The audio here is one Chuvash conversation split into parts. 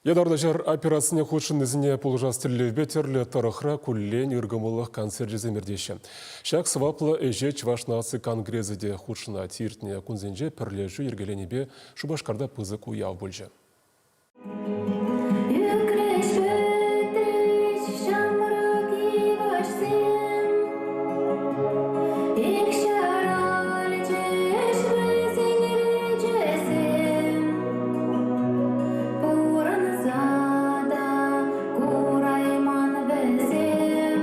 Ятарлӑ ҫар операцине хутшӑннисене пулӑшас тӗллевпе тӗрлӗ тӑрӑхра куллен ыркӑмӑллӑх концерчӗсем иртеҫҫӗ. Ҫак сӑваплӑ ӗҫе Чӑваш наци конгресӗ те хутшӑнать. Иртнӗ кунсенче пӗрлешӳ йӗркеленипе Шупашкарта пысӑк уяв пулчӗ. Ӳкрӗҫ пӗтрӗҫ ҫамрӑк йывӑҫсем, Ик ҫаралчӗҫ вӗсен речӗсем. Пурӑнса та курайман вӗсем,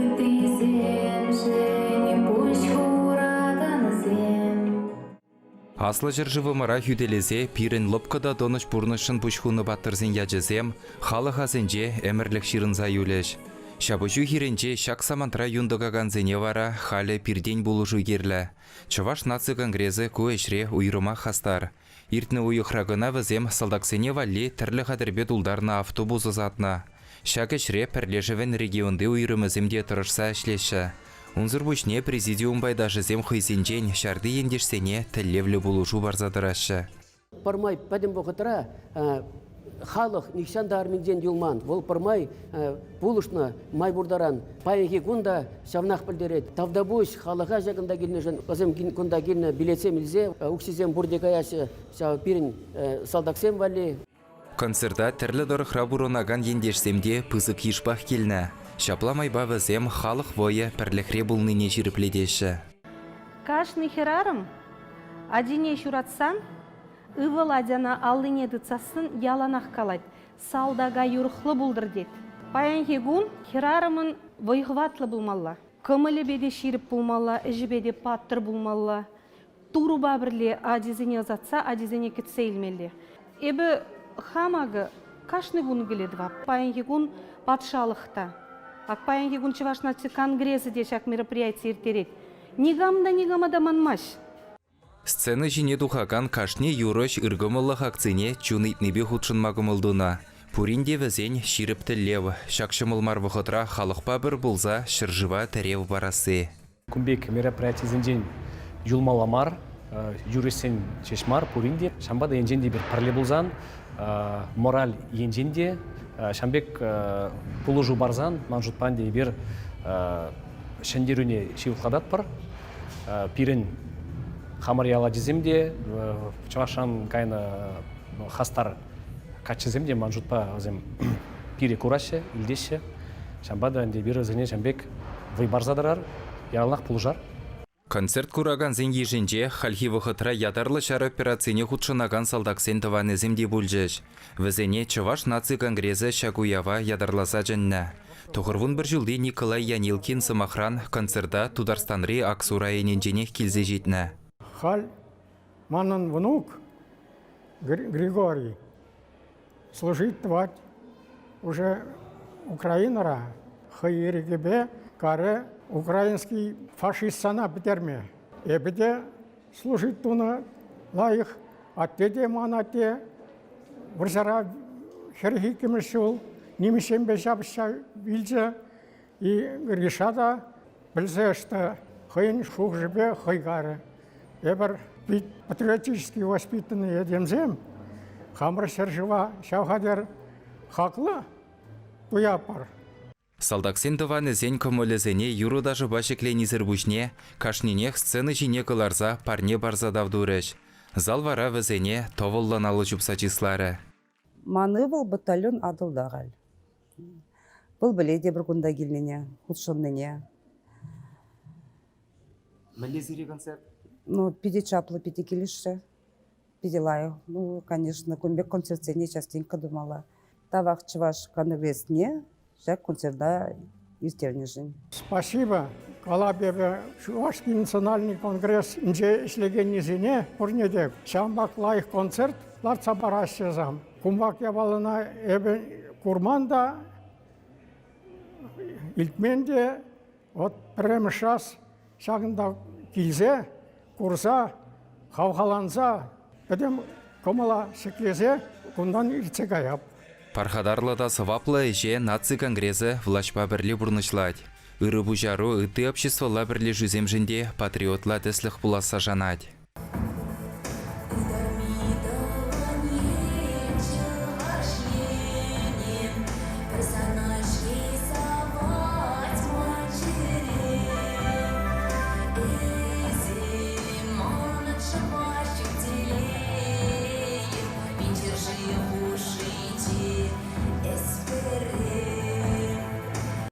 Ыттисемшӗн пуҫ хуракансем. Аслӑ ҫӗршывӑмӑра хӳтӗлесе пирӗн лӑпкӑ та тӑнӑҫ пурнӑҫшӑн пуҫ хунӑ паттӑрсен ячӗсем халӑх асӗнче ӗмӗрлӗх ҫырӑнса юлӗҫ. Ҫапӑҫу хирӗнче ҫак самантра юн тӑкакансене вара халӗ пиртен пулӑшу кирлӗ. Чӑваш наци конгресӗ ку ӗҫре уйрӑмах хастар. Иртнӗ уйӑхра кӑна вӗсем салтаксене валли тӗрлӗ хатӗрпе тултарнӑ автобус ӑсатнӑ. Ҫак ӗҫре пӗрлешӗвӗн регионти уйрӑмӗсем те тӑрӑшса ӗҫлеҫҫӗ. Унсӑр пуҫне президиум пайташӗсем хӑйсенчен ҫарти ентешсене тӗллевлӗ пулӑшу парса тӑраҫҫӗ. Пӗрмай пӗтӗм вӑхӑтра халӑх нихҫан та арминчен юлман. Вӑл пӗрмай пулӑшнӑ май пур таран. Паянхи кун та ҫавнах пӗлтерет. Тавтапуҫ халӑха ҫакӑнта килнӗшӗн. Вӗсем кунта килнӗ билетсем илсе укҫисем пурте каяҫҫӗ ҫав пирӗн салтаксем валли. Концерта тӗрлӗ тӑрӑхра пурӑнакан ентешсем те пысӑк йышпах килнӗ. Ҫапла майпа вӗсем халӑх вӑйӗ пӗрлӗхре пулнине ҫирӗплетеҫҫӗ. Кашни хӗрарӑм ачине ҫуратсан ывӑл ачана аллине тытсассӑн яланах калать: салтака юрӑхлӑ пултӑр тет. Паянхи кун хӗрарӑмӑн вӑй-хӑватлӑ пулмалла, кӑмӑлӗпе те ҫирӗп пулмалла, ӗҫӗпе те паттӑр пулмалла. Турӑпа пӗрле ачисене ӑсатса ачисене кӗтсе илмелле. Эпӗ хам акӑ кашни кун кӗле тӑвап. Паянхи кун патшалӑх та, ак паянхи кун Чӑваш наци конгресӗ те ҫак мероприятие ирттерет. Никам та никама та манмасть. Сцена ҫине тухакан кашни юрӑҫ ыркӑмӑллӑх акцине чун ыйтнипе хутшӑнма кӑмӑл тунӑ. Пурин те вӗсен ҫирӗп тӗллев, ҫак ҫӑмӑл мар вӑхӑтра халӑхпа пӗр пулса ҫӗршыва тӗрев парасси. Кун пек мероприятисенчен юлмалла мар, юристсен ҫеҫ мар, пурин те. Ҫавӑнпа та енчен те эпир пӗрле пулсан, мораль енчен те ҫавӑн пек пулӑшу парсан, ман шутпа ӗнтӗ эпир ҫӗнтерӳне ҫывӑхлататпӑр. Пирӗн хамӑр ял ачисем те, Чӑвашран кайнӑ хастар каччӑсем те, ман шутпа, вӗсем пире кураҫҫӗ, илтеҫҫӗ. Ҫавӑнпа та ӗнтӗ эпир вӗсене ҫавӑн пек вӑй парса тӑрар, яланах пулӑшар. Концерт куракансен йышӗнче хальхи вӑхӑтра ятарлӑ ҫар операцине хутшӑнакан салтаксен тӑванӗсем те пулчӗҫ. Вӗсене Чӑваш наци конгресӗ ҫак уява ятарласа чӗннӗ. 91 ҫулти Николай Янилкин, сӑмахран, концерта Тутарстанри Аксу районӗнченех килсе ҫитнӗ. Халь манӑн внук Григорий служить тӑвать уже Украинӑра хӑй ирӗкӗпе карӗ украинский фашистсана пӗтерме. Эпӗ те служить тунӑ лайӑх, атте те ман атте вӑрҫӑра 42-мӗш ҫул нимӗҫсемпе ҫапӑҫса вилчӗ. И Гриша та пӗлсе ӑҫта хӑйӗн шухӑшӗпе хӑй карӗ. Эпир пит патриотически воспитанный этемсем хамӑр ҫӗршыва ҫав хатӗр хаклӑ туяпӑр. Салтаксен тӑванӗсен кӑмӑлӗсене юрӑ-ташӑпа ҫӗкленисӗр пуҫне кашнинех сцена ҫине кӑларса парне парса тав турӗҫ. Зал вара вӗсене тӑвӑллӑн алӑ ҫупса чысларӗ. Ман ывӑл батальон Атӑлта халь. Вӑл пӗлет эпир кунта килнине, хутшӑннине. Мӗнле сире концерт? Ну, питӗ чаплӑ, питӗ килӗшрӗ. Питӗ лайӑх. Ну, конечно, кун пек концертсене частенько тумалла. Тавах Чӑваш конгресне ҫак концерта ирттернӗшӗн. Спасибо калап эпӗ Чувашский национальный конгресӗнче ӗҫлекеннисене пурне те. Ҫавӑнпах лайӑх концерт лартса параҫҫӗ сам. Кумпак япалана эпӗ курман та, илтмен те. Вот пӗрремӗш раз ҫакӑнта килсе, курса, хавхаланса, пӗтӗм кӑмӑла ҫӗклесе кунтан иртсе каяп. Пархатарлӑ та сӑваплӑ ӗҫе наци конгресӗ влаҫпа пӗрле пурнӑҫлать. Ырӑ пуҫару ытти обществӑлла пӗрлешӳсемшӗн те патриотла тӗслӗх пуласса шанать.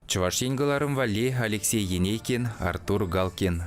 Чӑваш Ен кӑларӑм валли Алексей Енейкин, Артур Галкин.